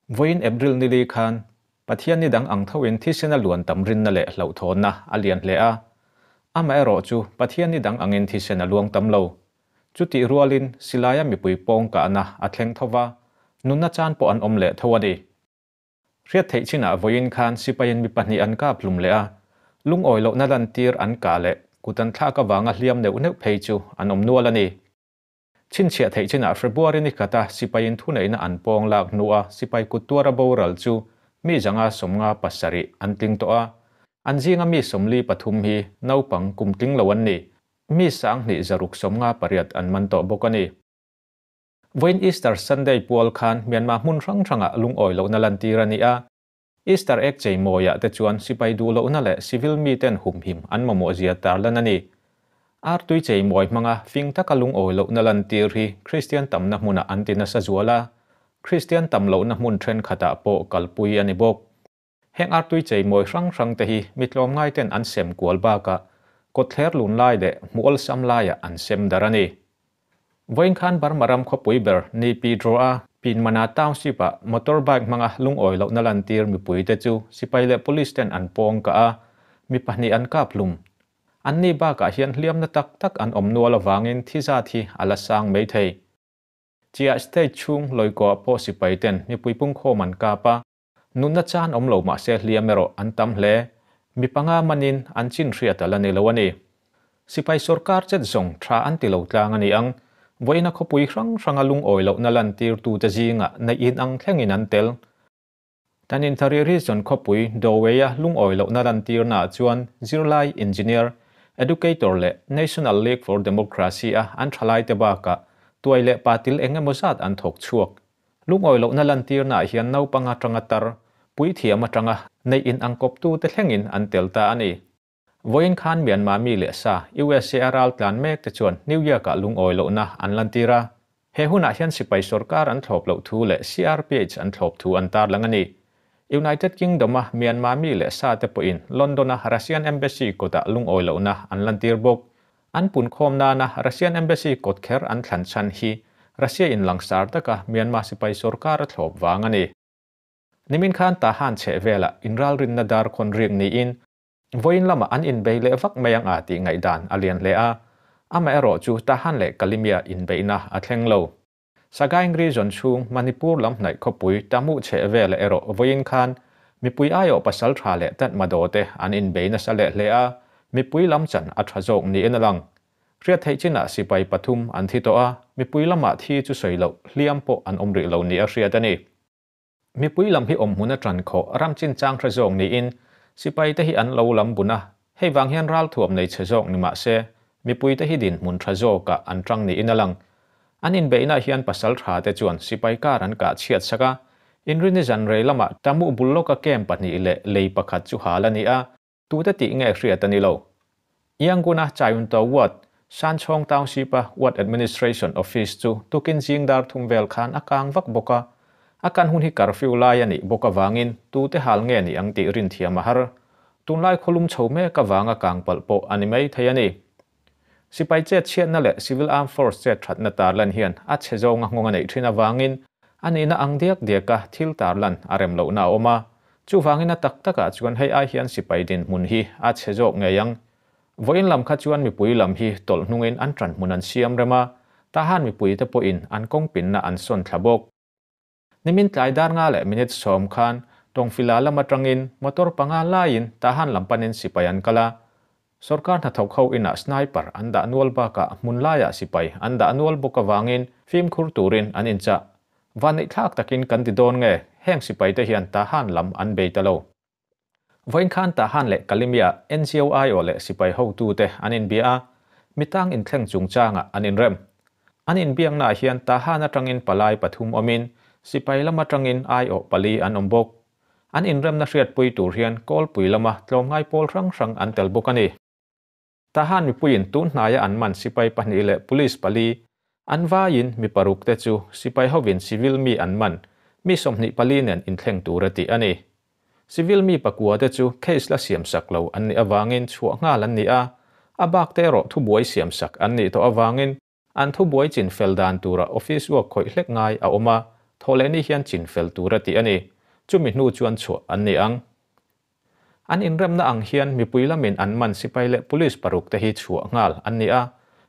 Vawiin April ni li khan Pathian ni dang ang thoin thisen a luan tam rinna leh hlauhthawnna a lian hle a. Amaherawhchu, Pathian ni dang angin thisen a luang tam lo. Chutih rualin silaia mipui pawng kahna a thleng tho va, nunna chan pawh an awm leh tho a ni. Hriat theih chinah vawiin khan sipaiin mi pahnih an kap hlum leh a, lungawi lohna lantir an kah leh kut an thlak avanga hliam neuh neuh phei chu an awm nual a ni. Chhinchhiah theih chinah February ni khata sipaiin thuneihna an pawng lak hnua sipai kut tuara boral chu mi zanga 57 an tling tawh a, an zinga mi 43 hi naupang kum tling lo an ni. Mi 2658 an man tawh bawk a ni. Vawiin Easter Sunday pual khan Myanmar hmun hrang hrangah lungawi lohna lantir a ni a. Easter egg cheimawiah te chuan sipai duh lohna leh civil miten humhim an mamawhzia tarlan a ni. Artui cheimawi hmanga fing taka lungawi lohna lantir hi Kristian tamna hmunah an ti nasa zual a, Kristian tam lohna hmun thenkhatah pawh kalpui a ni bawk. Heng artui cheimawi hrang hrang te hi mi tlawmngaiten an sem kual bakah kawtthler lun lai leh hmuh awlsam laiah an sem dar a ni. Vawiin khan Burma ram khawpui ber Ni Pi Draw a Pinmana Township ah motor bike hmanga lungawi lohna lantir mipuite chu sipai leh police ten an pawng kah a, mi pahnih an kap hlum. Anni bakah hian hliamna tak tak an awm nual avangin thi zat hi a la sang mai thei. Chiah state chhung lawikawah pawh sipai ten mipui pungkhawm an kap a, Nunna chan awm lo mahse hliam erawh an tam hle. Mi panga manin an chin hriat a la ni lo a ni. Sipai sorkar chet zawng tha an ti lo tlang a ni ang. Vawiina khawpui hrang hranga lungawi lohna lantirtute zingah neih in ang thlengin an tel. Tan Inthari Region khawpui Doweia lungawi lohna lantirnaah chuan zirlai, engineer, educator leh National League for Democracy-a an thalaite bakah tuai leh patil eng emaw zat an thawk chhuak. Lungawi lohna lantirnaah hian naupang atanga tar, puithiam atanga neih in ang kawptute thlengin an tel ta a ni. Vawiin khan Myanmar mi leh sa, USA a ral tlan mek te chuan New York-ah lungawi lohna an lantir a. He hunah hian sipai sorkar an thlawp loh thu leh CRPH an thlawp thu an tarlang a ni. United Kingdom-a Myanmar mi leh sa te pawhin London-a Russian Embassy kawtah lungawi lohna an lantir bawk. An punkhawm nana Russian Embassy kawt kher an thlan chhan hi Russia in langsar taka Myanmar sipai sorkar a thlawp vang a ni. Nimin khan Tahan chheh velah inralrinna dar khawn riak niin vawiin lamah an inbei leh vak mai ang a tih ngaihdan a lian hle a, amaherawh chu Tahan leh Kalimia inbeihna a thleng lo. Sagaing Region chhung Manipur lam hnaih khawpui Tamu chheh velah erawh vawiin khan mipui aiawh pasal tha leh Tatmadaw te an inbei nasa leh hle a, mipui lam chan a tha zawk niin a lang. Hriat theih chinah sipai pathum an thi tawh a, mipui lamah thi chu sawi loh hliam pawh an awm rih lo ni a hriat a ni. Mipui lam hi awmhmun a tan khawh ram chinchang hre zawk niin sipai te hi an lo lam bun a, hei vang hian ralthuam nei chhe zawk ni mah se mipui te hi dinhmun tha zawkah an tang niin a lang. An inbeihnaah hian pasal tha te chuan sipai kar an kah chhiat sak a, Inrini zan rei lamah Tamu bul lawka camp pahnih leh lei pakhat chu hal a ni a, Tute tih nge hriat a ni lo. Yangon-a Chayunto Ward, Shanchhawng Township-a Ward Administration Office chu tukin zing dar thum vel khan a kang vak bawk a. A kan hun hi curfew lai a nih bawk avangin tute hal nge ni ang tih rinthiam a har. Tunlai khawlum chho mek avanga kang palh pawh a ni mai thei a ni. Sipai chet chhiatna leh Civil Armed Force chet thatna tarlan hian a chhe zawnga nghawng a neih thin avangin a nihna ang diak diaka thil tarlan a rem lohna a awm a. Chuvangin a tak takah chuan hei ai hian sipai dinhmun hi a chhe zawk ngei ang. Vawiin lam kha chuan mipui lam hi tawlh hnungin an tanhmun an siam rem a, tahan mipuite pawhin an kawngpinna an sawn thla bawk. Nimin tlai dar nga leh minute sawm khan Tawngfila lam atangin motor panga laiin Tahan lam panin sipai an kal a. Sorkar hnathawk ho inah sniper an dah nual bakah hmun laiah sipai an dah nual bawk avangin fimkhur turin an inchah. Vanneihthlak takin kan ti dawn nge heng sipaite hian Tahan lam an bei ta lo. Vawiin khan Tahan leh Kalimia NGO aiawh leh sipai hotute an inbia a, mitang inthleng chungchangah an inrem. An inbiaknaah hian Tahan atangin palai pathum awmin sipai lam atangin aiawh pali an awm bawk. An inremna hriatpui tur hian kawlpui lama tlawmngai pawl hrang hrang an tel bawk a ni. Tahan mipuiin tun hnaia an man sipai pahnih leh police pali, an vaiin mi paruk te chu sipai hovin civil mi an man, mi 24 nen inthleng tur a tih a ni. Civil mi pakua te chu case la siamsak lo an nih avangin chhuah nghal an ni a, a bak te erawh thubuai siamsak an nih tawh avangin an thubuai chin fel dan tura office work khawih hlek ngai a awm a, Thawhlehni hian chinfel tura tih a ni. Chumi hnu chuan chhuah an ni ang. An inremna ang hian mipui lamin an man sipai leh police parukte hi chhuah nghal an ni a.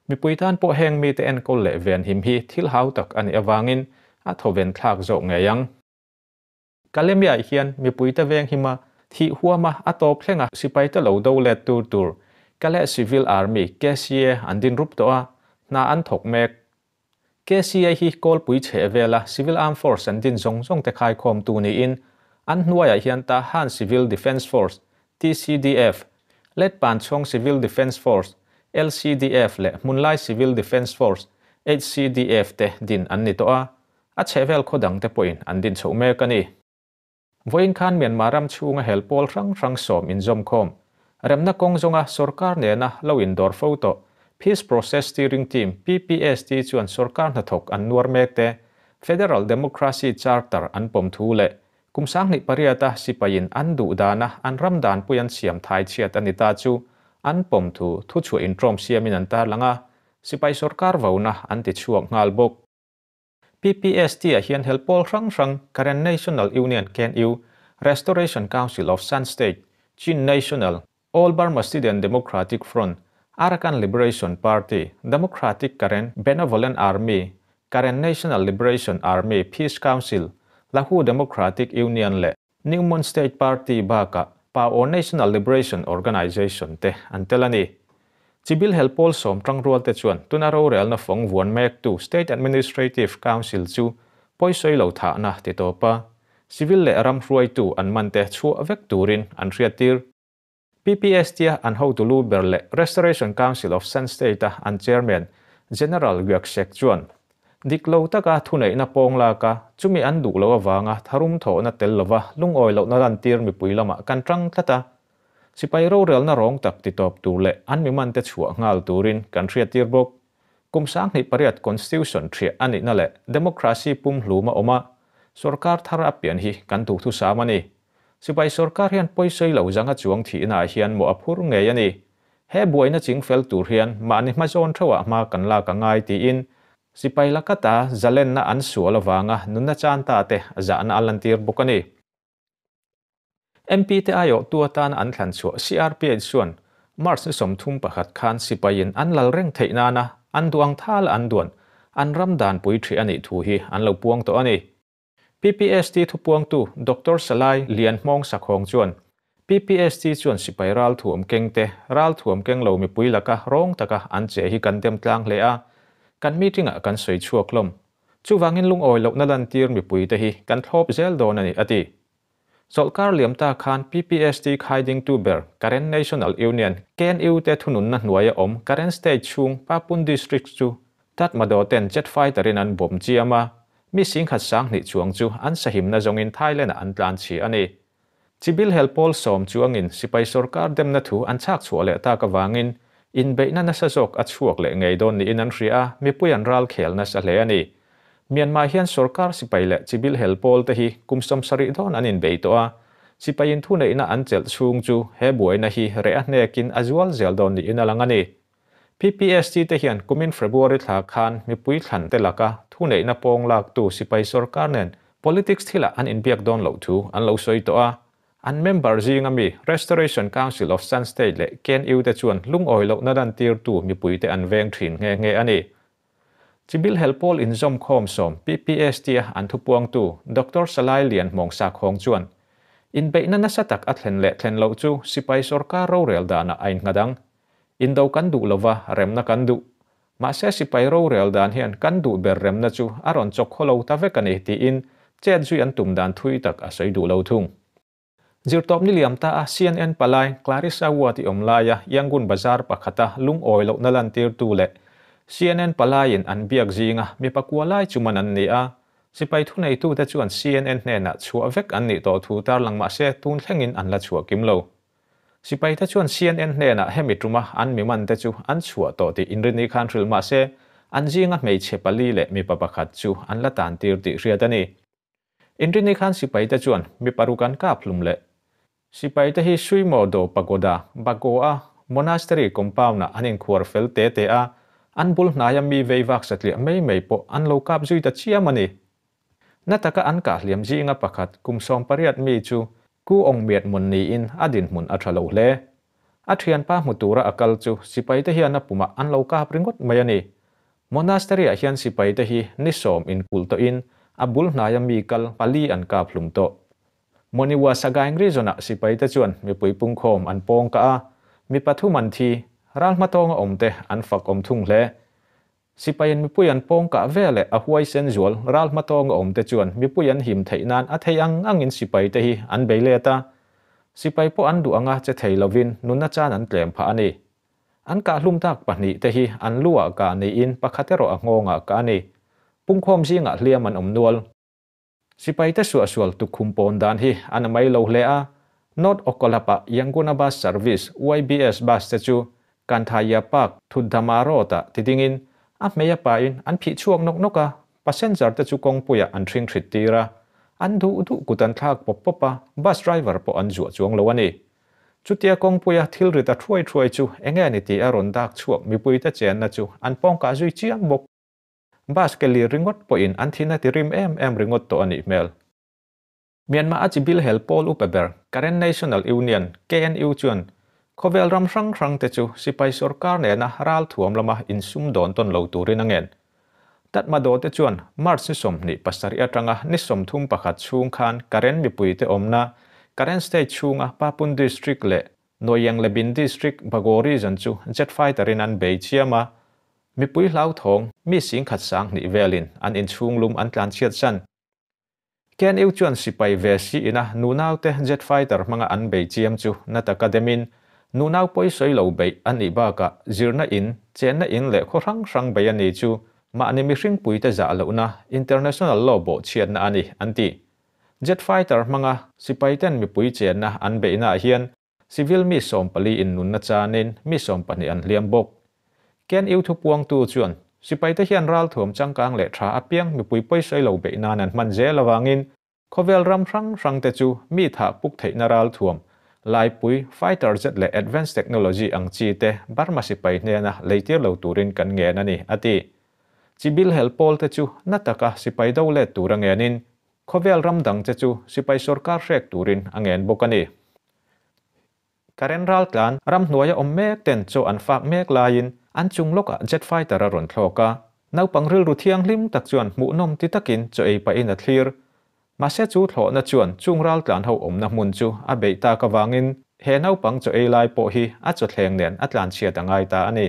Mipui tan pawh heng mite enkawl leh venhim hi thil hau tak a nih avangin a thawven thlak zawk ngei ang. Kalemiah hian mipuite venghima thih huama a tawp thlenga sipaite lo do let tur tur Kale Civil Army, KCA, an din rup tawh a, hna an thawk mek. KCA hi Kawlpui chheh vela Civil Armed Force an din zawng zawng te khaikhawmtu niin an hnuaiah hian Tahan Civil Defence Force, TCDF, Letpanchhawng Civil Defence Force, LCDF, leh Hmunlai Civil Defence Force, HCDF, te din an ni tawh a, a chhehvel khaw dangte pawhin an din chhoh mek a ni. Vawiin khan Myanmar ram chhunga hel pawl hrang hrang sawm inzawmkhawm, remna kawng zawnga sorkar nena lo indawr fo tawh Peace Process Steering Team, PPST, chuan sorkar hnathawk an nuar mek te, Federal Democracy Charter an pawm thu leh kum 2008-a sipaiin an duh dana an ram danpui an siam thai chhiat a ni ta chu an pawm thu thuchhuah intrawm siamin an tarlang a, sipai sorkar vona an ti chhuak nghal bawk. PPST-ah hian hel pawl hrang hrang Karen National Union, KNU, Restoration Council of Shan State, Chin National, All Burma Student Democratic Front, Arakan Liberation Party, Democratic Karen Benevolent Army, Karen National Liberation Army Peace Council, Lahu Democratic Union leh New Mon State Party bakah Pa-O National Liberation Organization te an tel a ni. Chibil hel pawl sawm tangrual te chuan tuna rorelna fawng vuan mektu State Administrative Council chu pawisawi lo thahna ti tawp a, civil leh ram hruaitu an man te chhuah vek turin an hriattir. PPST-a an hotu lu ber leh Restoration Council of Shan State-a an chairman General Gyakshek chuan, Dik lo taka thuneihna pawng lak a, chumi an duh loh avanga tharum thawhna tel lova lungawi lohna lantir mipui lamah kan tang tlat a. Sipai rorelna rawng tak titawp tur leh an mimante chhuah nghal turin kan hriattir bawk. Kum 2008 Constitution thiah a nihna leh democracy pumhlum a awm a, sorkar thar a pian hi kan duhthusam a ni. Sipai sorkar hian pawisawi lo zanga chuang thihnaah hian mawh a phur ngei a ni. He buaina ching fel tur hian mahni hmazawn theuhah hma kan lak a ngai tiin sipai lakata zalenna an sual avanga nunna chan ta te zahna a lantir bawk a ni. MP te aiawhtu atana an thlan chhuah CRPH chuan March ni 31 khan sipaiin an lal reng theih nana an duang thal an duan an ram dan pui thi a nih thu hi an lo puang tawh a ni. PPST thupuangtu Doctor Salai Lian Hmawng Sakhawng chuan PPST chuan sipai ral thuam keng te, ral thuam keng lo mipui laka rawng taka an che hi kan dem tlang hle a, kan meeting-ah kan sawi chhuak hlawm. Chuvangin lungawi lohna lantir mipui te hi kan thlawp zel dawn a ni, a ti. Chawlhkar liam ta khan PPST khaidingtu ber Karen National Union, KNU, te thununna hnuaia awm Karen State chhung Papun District chu Tatmadaw ten jet fighter-in an bawm chiam a, mi singkhat 2000 chuang chu an sahimna zawngin Thailand-ah an tlan chhi a ni. Chibil hel pawl sawm chuangin sipai sorkar demna thu an chhak chhuah leh tak avangin inbeihna nasa zawk a chhuak leh ngei dawn niin an hria a, mipui an ral khel nasa hle a ni. Myanmar hian sorkar sipai leh chibil hel pawl te hi kum 70 dawn an inbei tawh a, sipaiin thuneihna an chelh chhung chu he buaina hi reh a hnekin a zual zel dawn niin a lang a ni. PPST te hian kumin February thla khan mipui thlan te laka thuneihna pawng laktu sipai sorkar nen politics thilah an inbiak dawn loh thu an lo sawi tawh a. An member zinga mi Restoration Council of Shan State leh KNU te chuan lungawi lohna lantirtu mipui te an veng thin nghe nghe a ni. Chibil hel pawl inzawm khawm sawm PPST a an thupuangtu Doctor Salai Lian Hmawng Sakhawng chuan inbeihna nasa tak a thlen leh thlen loh chu sipai sorkar rorel danah a innghat ang. Indo kan duh lova remna kan duh. Mahse sipai rorel dan hian kan duh ber remna chu a rawn chawk khawlo ta vek a ni tiin chet zui an tum dan thui tak a sawi duh lo thung. Zirtawp ni liam ta a CNN palai Clarissa Ward i awm laia Yangon Bazar pakhata lungawi lohna lantirtu leh CNN palaiin an biak zinga mi pakua lai chu man an ni a. Sipai thuneitute chuan CNN hnenah chhuah vek an nih tawh thu tarlang mahse tun thlengin an la chhuah kim lo. Sipai te chuan CNN hnenah hemi tuma an mi man te chu an chhuah tawh tih inrini khan hrilh mahse an zinga hmeichhe pali leh mipa pakhat chu an la tan tir tih hriat a ni. Inrini khan sipai te chuan mi paruk an kap hlum leh. Sipai te hi Suimo Do Pagoda, Bago-a monastery compound-ah an inkhuar fel te te a, an bul hnaia mi vei vak satliah mai mai pawh an lo kap zui ta chiam a ni. Na taka an kah hliam zinga pakhat kum 18 mi chu Ku Aung Myat Mon niin a dinhmun a tha lo hle. A thianpa hmu tura a kal chu sipaite hian a pumah an lo kap ringawt mai a ni. Monastery-ah hian sipaite hi ni sawm inkulh tawhin a bul hnaia mi kal pali an kap hlum tawh. Monywa Sagaing region-ah sipaite chuan mipui pungkhawm an pawng kah a, mi pathum an thi, ral hmatawnga awmte an fak awm thung hle. Sipaiin mipui an pawng kah ve leh a huaisen zual ral hmatawnga awmte chuan mipui an him theih nan a thei ang angin sipaite hi an bei let a. Sipai pawh an duh anga che thei lovin nunna chan an tlem phah a ni. An kahhlum tak pahnihte hi an lu ah kah niin pakhat erawh a nghawngah kah a ni. Pungkhawm zingah hliam an awm nual. Sipaite suahsual tukkhum pawn dan hi a na mai lo hle a, North Okkalapa Yanguna Bus Service, YBS, bus te chu Kanthaiya Park, Thuddhama Road-ah ti dingin a hmei a pain an phih chhuak nawk nawk a, passenger te chu kawngpuiah an ṭhing hrit tir a, an duh duh kut an thlak pawp pawp a, bus driver pawh an zuah chuang lo a ni. Chutia kawngpuia thil rit a thuai thuai chu enge ni tih a rawn dak chhuak mipuite chenna chu an pawngkah zui chiam bawk. Bus ke lir ringawt pawhin an thin a ti rim em em ringawt tawh a nih hmel. Myanmar a chibil hel pawl upa ber Karen National Union, KNU, chuan khawvel ram hrang hrang te chu sipai sorkar nena ral thuam lama insum dawn tawn lo turin a ngen. Tatmadaw te chuan March ni 27 atanga ni 31 chhung khan Karen mipuite awmna Karen State chhunga Papun District leh Noyanglebin District Bago Region chu jet fighter in an bei chiam a, mipui hlauthawng mi singkhat 2000 velin an inchhung lum an tlan chhiat san. KNU chuan sipai ve si ina nunaute jet fighter hmanga an bei chiam chu na taka demin nunau pawi sawi lo bei a nih bakah zirna in, chenna in leh khaw hrang hrang bei a ni chu mahni mihring puite zah lohna international law bawh chhiatna a ni an ti. Jet fighter hmanga sipaiten mipui chenna an beihnaah hian civil mi 14 in nunna chanin mi 12 an hliam bawk. KNU thupuangtu chuan sipaite hian ral thuam changkang leh tha apiang mipui pawi sawi lo beih nan an hman zel awangin khawvel ram hrang hrang te chu mi tha puk theihna ral thuam laipui fighter jet leh advanced technology ang chi te Burma sipai hnena leitir lo turin kan ngen a ni a ti. Chibil hel pawl te chu na taka sipai do let tur a ngenin khawvel ram dang che chu sipai sorkar hrek turin a ngen bawk a ni. Karen ral tlan ram hnuaia awm mek ten chaw an fak mek laiin an chung lawkah jet fighter a rawn thlawk a, naupang rilru thianghlim tak chuan hmuhnawm ti takin chaw ei pahin a thlir. Mahse chu thlawhna chuan chung ral tlan ho awmna hmun chu a beih tak avangin he naupang chaw ei lai pawh hi a chawthleng nen a tlan chhiat a ngai ta a ni.